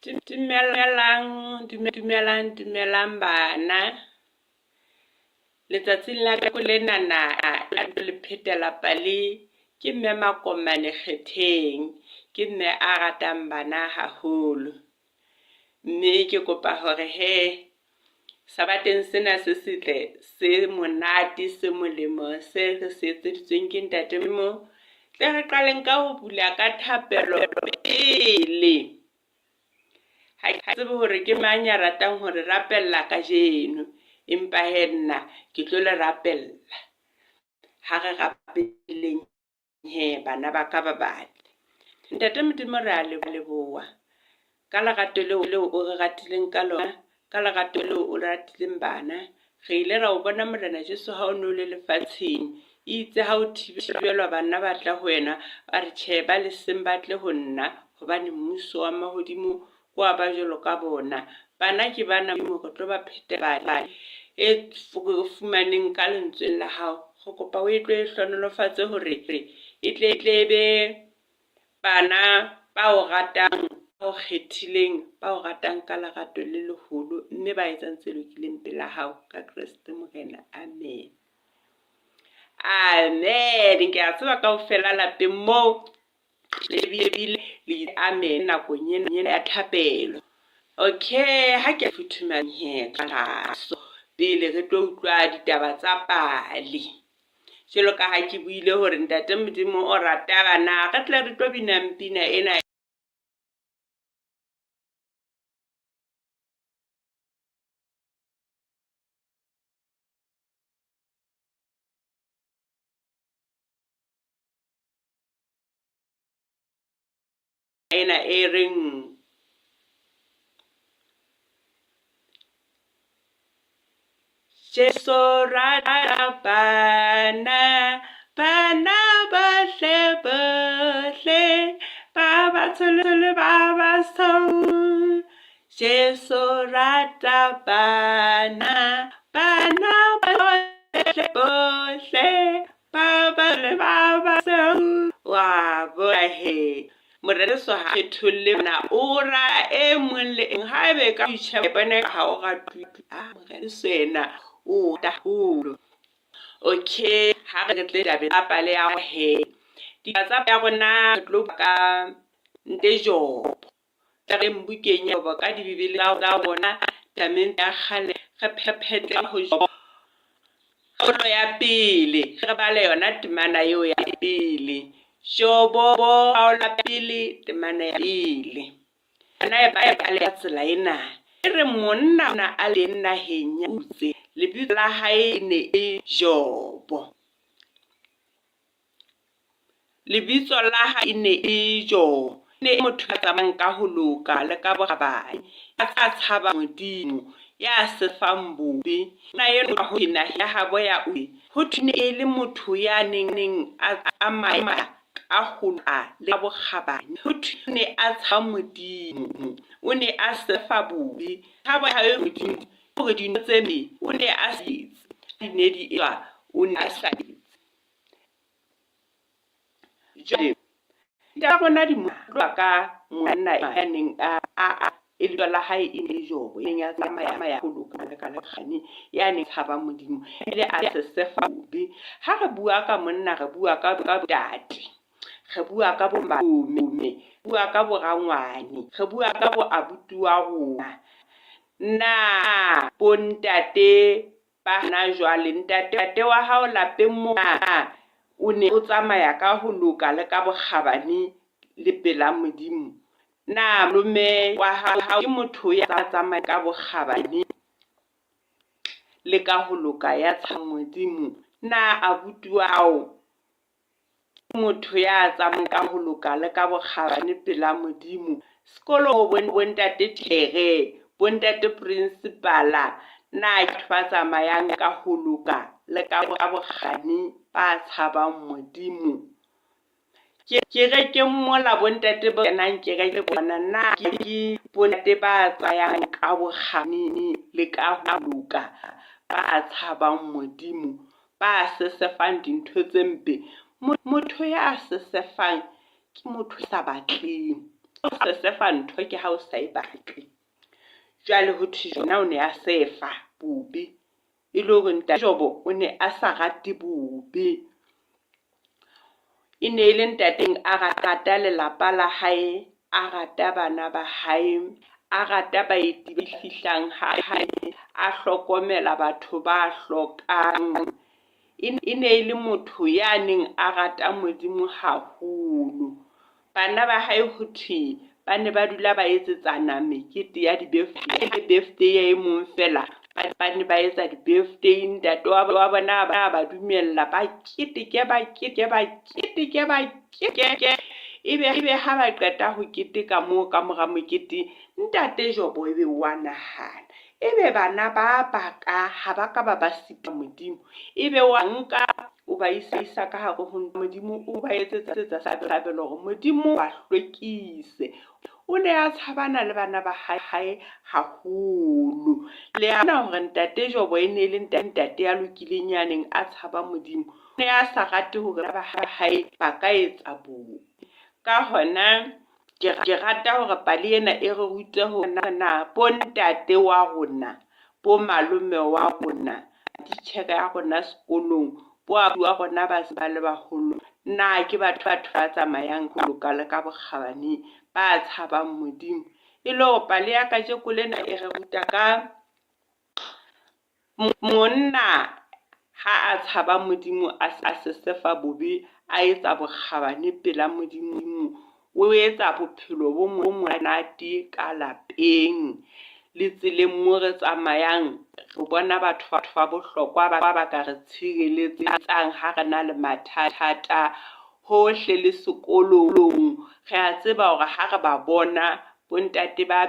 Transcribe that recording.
Dumelang, dumelang, dumelang bana. Letsatsing la kajeno lenana le phetela pale ke Mme Makomane Kgetheng. Ke mme a ratang bana haholo. Mme ke kopa hore hee sabateng sena se setle, se monate, se molemo se re se etseditsweng ke Ntate Modimo, tle re qaleng ka ho bula ka thapelo pele. Ha ke tsebe hore ke mang ya ratang ho re rapella kajeno, empa he nna ke tlo le rapella. Ha re rapeleng he bana ba ka ba batle. Ntate Modimo re a leboha ka lerato leo leo o re ratileng ka lona, ka lerato leo o ratileng bana. Re ile ra o bona Morena Jesu ha o ne o le lefatsheng. Eitse ha o thibelwa banna ba tla ho wena, ba re, Tjhe, ba leseng ba tle ho nna, hobane mmuso wa mahodimo ke wa ba jwalo ka bona. Bana ke bana, Modimo, re tlo ba phetela pale e fumaneng ka Lentsweng la hao. Re kopa o e tlo e hlohonolofatse hore e tle e be Bana ba o ratang, ba o kgethileng, ba o ratang ka lerato le leholo, mme ba etsang tse lokileng pela hao, ka Kreste Morena. Amen. Amen. Ke a tseba kaofela lapeng moo le bile le amen nakong ena ya thapelo. Okay, ha ke futhumang he ka pele re tlo utlwa ditaba tsa pale. Jwalo ka ha ke buile hore Ntate Modimo o rata bana, re tle re tlo binang pina ena. Ena e reng Jesu rata bana, bana bohle bohle, ba batsho le ba basweu. Jesu rata bana, bana bohle bohle, ba ba le ba basweu. Wa bona he. Morena Jesu ha kgetholle bana, o ra e mong le e mong. Haebe ka ho itjheba bona ha o ratwe, ah, Morena Jesu yena o rata haholo. Okay, ha re tle tabeng tsa pale ya he. Ditaba tsa ya rona re tlo bua ka Ntate Jobo. Tla reng bukeng ya Jobo ka Dibibele tsa rona Testamente ya kgale re phetle ho Jobo kgaolo ya pele re bale yona temana eo ya pele. Jobo kgaolo ya pele temana ya pele. Yona e bale ka tsela ena. E re monna o na a le naheng ya Utse, lebitso la hae e ne e Jobo. Lebitso la hae e ne e le Jobo. E ne e le motho ya tsamayang ka ho loka le ka bokgabane, ya tshabang Modimo, ya sefang bobe. Monna enwa ho thwe naheng ya habo ya Utse, ho thwe e ne e le motho ya neng a tsamaya ka ho loka le ka bokgabane. Ho thwe o ne a tshaba Modimo, o ne a sefa bobe. Tshabo ya hae ho Modimo ke hore dintho tse mpe o ne a sa di etse, ha di ne di etswa o ne a sa di etse. Jwale, ditaba tsa rona di utlwa ka monna ya neng a a e lebitso la hae e ne le Jobo, ya neng a tsamaya ho loka le ka lekgane, ya neng tshaba Modimo, ebile a sesefa bobe. Ha re bua ka monna, re bua ka ntate, re bua ka bomalome, re bua ka borangwane, re bua ka bo abuti wa rona. Na bontate Ba hona jwale, ntate wa hao lapeng mona o ne o tsamaya ka ho loka le ka bokgabane le pela Modimo? Na malome wa hao ke motho ya tsamayang ka bokgabane le ka ho loka ya tshabang Modimo? Na abuti wa hao Ke motho ya tsamayang ka ho loka le ka bokgabane pela Modimo. Sekolong bontate titjhere, bontate principal-a, na ke batho ba tsamayang ka ho loka le ka bokgabane ba tshabang Modimo? Kerekeng mola bontate ba kenang kereke le bona, na ke bontate ba tsamayang ka bokgabane le ka ho loka ba tshabang Modimo? Ba sesefang dintho tse mpe. Motho ya sesefang ke motho ya sa batleng. O sesefa ntho ke ha o sa e batle. Jwale ho thwe Jona o ne a sefa bobe. E le hore ntate Jobo o ne a sa rate bobe. E ne e le ntate a rata lelapa la hae, a rata bana ba hae, a rata baeti ba fihlang ha hae, a hlokomela batho ba hlokang. E ne e le motho ya neng a rata Modimo haholo. Bana ba hae ho thwe ba ne ba dula ba etsetsana mekete ya di-birthday ya e mong feela. Ba ne ba etsa di-birthday, ntate wa bona a ba dumella ba keteke, ba keteke, ba keteke, ba keteke. Ebe ebe ha ba qeta ho keteka moo ka mora mokete, ntate Jobo ebe wa nahana. Ebe bana ba ba ka ha ba ka ba ba sitwa Modimo. Ebe wa nka o ba isa ka hare ho Modimo, o ba etsetsa sehlabelo hore Modimo ba hlwekise. O ne a tshabana le bana ba hae haholo. Le a bona hore ntate Jobo e ne e le ntate ya lokileng ya neng a tshaba Modimo. O ne a sa rate hore ba hae ba ka etsa bobe. Ka hona ke rata hore pale ena e re rute hore na bo ntate wa rona, bo malome wa rona, titjhere ya rona sekolong, bo abuti wa rona ba se ba le baholo, na ke batho ba tsamayang ho loka le ka bokgabane, ba tshabang Modimo. E le hore pale ya kajeko lena e re ruta ka Monna ha a tshaba Modimo a sesefa bobe, a etsa bokgabane pela Modimo, o etsa bophelo bo monate ka lapeng. Le tseleng mo re tsamayang re bona batho ba bohlokwa ba ka re tshireletsang ha re na le mathata. Hohle le sekolong re a tseba hore ha re ba bona bo ntate ba.